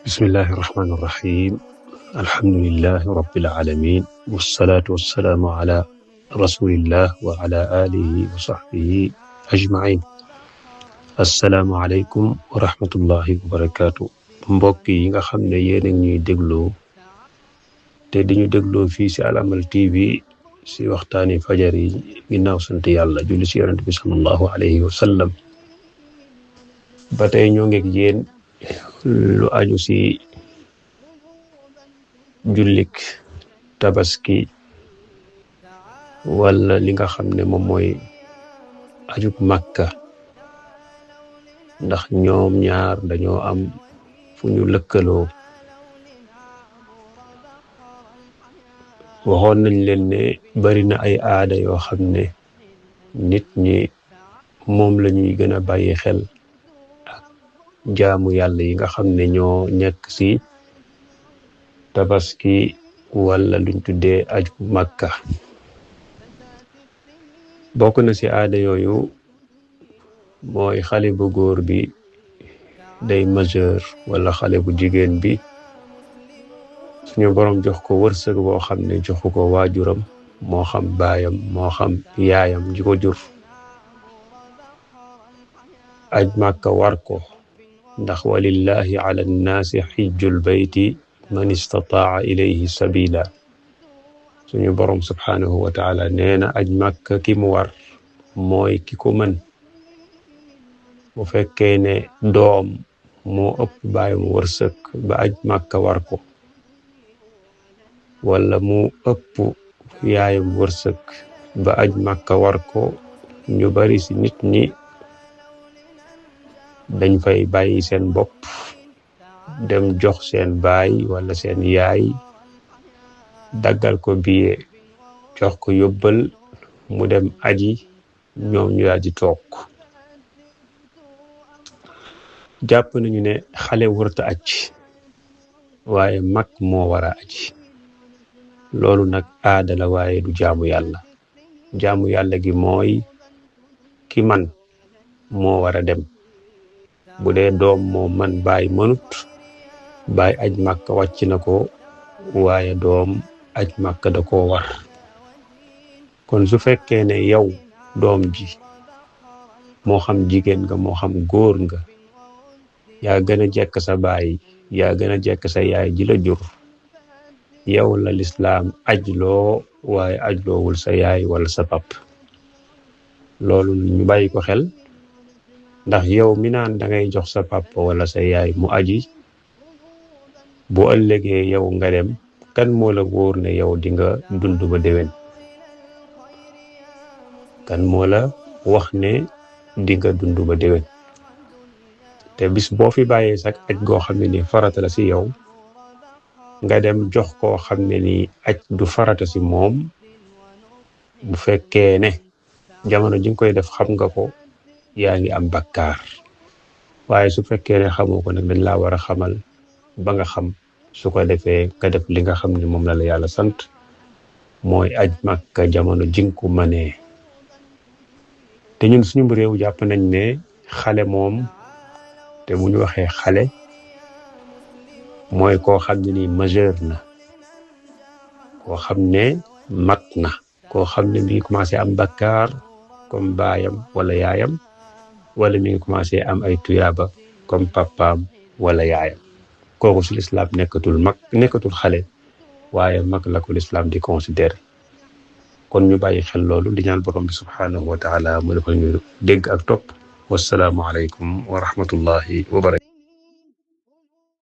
bismillahi irrahmani irrahim alhamdulilahi rabbilalamin wassalaatu wassalaamu ala rasulillah wa ala alihi wa sahbihi ajmain assalaamu aleykum wa rahmatullahi wa barakaatu. mbokk yi nga xam ne yéen a ñuy dégloo te diñu dégloo fii si Al Amal TV si waxtaani fajar yi ginnaaw sant yàlla julli si yonent bi sallallahu alayhi wa sallam. ba tey ñoo ngeeg yéen lu aju si jullik tabaski wala li nga xam ne moom mooy ajug Makka, ndax ñoom ñaar dañoo am fu ñu lëkkaloo. waxoon nañ leen ne bari na ay aada yoo xam ne nit ñi moom la ñuy gën a bàyyi xel ak jaamu yàlla yi nga xam ne ñoo nekk ci tabaski wala luñ tuddee aju Makka. bokk na ci aada yooyu mooy xale bu góor bi day majeur wala xale bu jigéen bi suñu borom jox ko wërsëg boo xam ne joxu ko waajuram, moo xam baayam moo xam yaayam ji ko jur. aj Makka war ko, ndax walillahi ala nnaasi xijjul bayti man istataa ilayhi sabila. suñu borom subhanahu wa taala nee na aj Makka ki mu war mooy ki ko mën. bu fekkee ne doom moo ëpp baayam wërsëg ba aj Makka war ko, wala mu ëpp yaayam wërsëg ba aj Makka war ko, ñu bari ci nit ñi dañ fay bàyyi seen bopp dem jox seen baay wala seen yaay, daggal ko billet jox ko yóbbal mu dem aji, ñoom ñu daal di toog. jàpp nañu ne xale wërta aj waaye mag moo war a aji. loolu nag aada la waaye du jaamu yàlla. jaamu yàlla gi mooy ki man moo war a dem. bu dee doom moo man baay mënut, baay aj Makka wàcc na ko, waaye doom aj Makka da koo war. kon su fekkee ne yow doom ji moo xam jigéen nga moo xam góor nga, yaa gën a jekk sa baay, yaa gën a jekk sa yaay ji la jur, yow la lislaam ajloo waaye ajloowul sa yaay wala sa pap. loolu ñu bàyyi ko xel, ndax yow mi naan da ngay jox sa papa wala sa yaay mu aji, bu ëllëgee yow nga dem, kan moo la wóor ne yow di nga dund ba déwén? kan moo la wax ne di nga dund ba déwén? te bis boo fi bàyyee sax aj goo xam ne ni farata la ci yow, nga dem jox koo xam ne ni aj du farata ci moom, bu fekkee ne jamono ji nga koy def xam nga ko, yaa ngi am bakkaar. waaye su fekkee ne xamoo ko nag, dañ laa war a xamal ba nga xam, su ko defee nga def li nga xam ne moom la yàlla sant, mooy aj Makka jamono ji nga ko mënee. te ñun suñu réew jàpp nañ ne xale moom, te bu ñu waxee xale mooy koo xam ne ni majeur na, koo xam ne mat na, koo xam ne mi ngi commencé am bakkaar comme baayam wala yaayam, wala mi ngi commencé am ay tuyaaba comme papaam wala yaayam. kooku su lislaam nekkatul mag, nekkatul xale, waaye mag la ko lislaam di considéré. kon ñu bàyyi xel loolu, di ñaan borom bi subhanahu wa taala mu defal ñu dégg ak topp. wassalaamu aleykum wa rahmatullahi wa barakatuh.